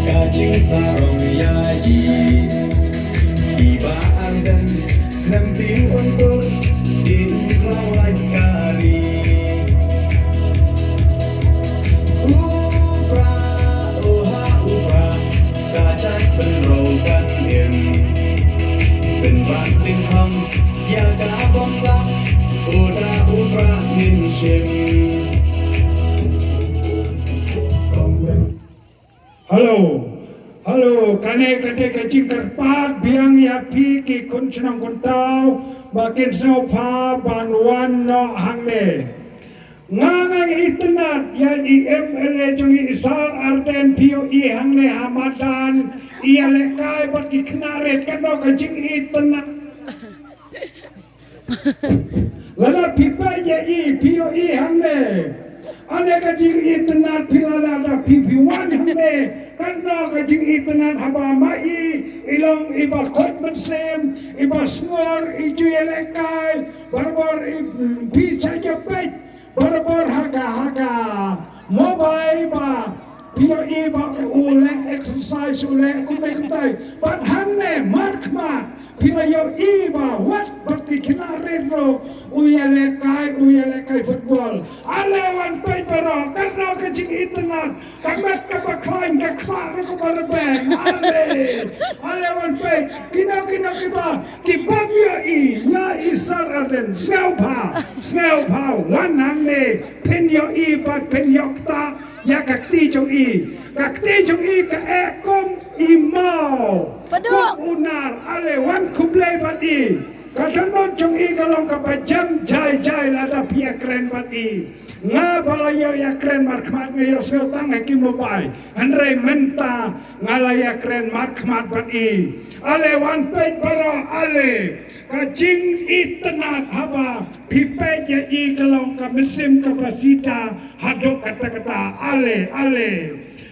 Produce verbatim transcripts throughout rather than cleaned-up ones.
Ka jingsarong ïa i, i Bah Ardent, khlem tieng un tur, i u khlawait ka ri. U Prah, u ha u Prah, ka jait pynroi kan im. Pynbang pynham ïa ka bamsap, u da u Prah ngin shim. Hello. Hello, kane ka dei ka jingkyrpad biang ïa phi ki khun shnong khun taw, ba kin sngewbha ban wan noh hangne. Nga nga itynnad ïa i M L A jong i Sir Ardent, phi ïohi hangne ha madan, i ïalehkai bad ki khynnah rit, katno ka jingitynnad. Lada phi peit ïa i, phi ïohi hangne. Ane ka jingitynnad phi lada da phi phi wan hangne. Katno ka jingitynnad haba ma i, i long i ba khuid mynsiem, i ba sngur, i ju ïalehkai, barabor i, mm, phi sa ïa peit. Barabor ha ka, ha ka mobile ba phi ïohi ba u leh exercise, u leh kumne kumtai. Bad hangne markhmat phi la ïohi ba wat bad ki khynnah rit ruh u ïalehkai, u ïalehkai football. Ale wan peit baroh, katno ka jingitynnad. Ka met kaba khlaiñ, ka ksah ruh kaba rebeng. Ale, ale wan peit. Kino kino kiba, ki bym ïohi ïa i Sir Ardent, sngewbha, sngewbha wan hangne, phin ïohi bad phin ïoh ktah ïa ka kti jong i. Ka kti jong i ka eh kum i maw, kum u nar. Ale wan khublei bad i. Ka dohnud jong i ka long kaba jem jai jai lada phi ïakren bad i. Nga ba la ïoh ïakren markhmat, nga ïohsngew tang ha ki mobile. Hynrei mynta nga la ïakren markhmat bad i. Ale wan peit baroh, ale ka jingitynnad haba phi peit ïa i, ka long ka mynsiem kaba sida haduh katta katta. Ale, ale.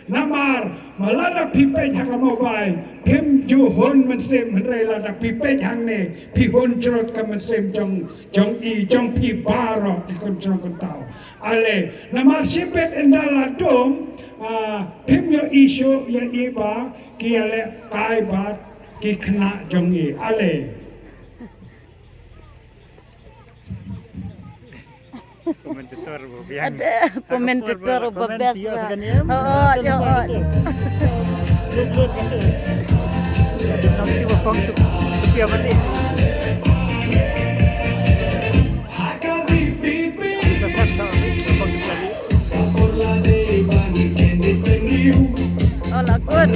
Namar ma lada phi peit ha ka mobile, phim ju hun mynsiem, hynrei lada phi peit hangne, phi hun jrut ka mynsiem jong, jong i, jong phi baroh ki khun jong khun taw. Ale, namar shibit ynda la dum, ah, phim ïohi shuh ïa i ba ki ïalehkai bad ki khynnah jong i. Ale. Komentator ba biang. Ada komentator ba best lah. Oh, ya, oh. Oh, lagun.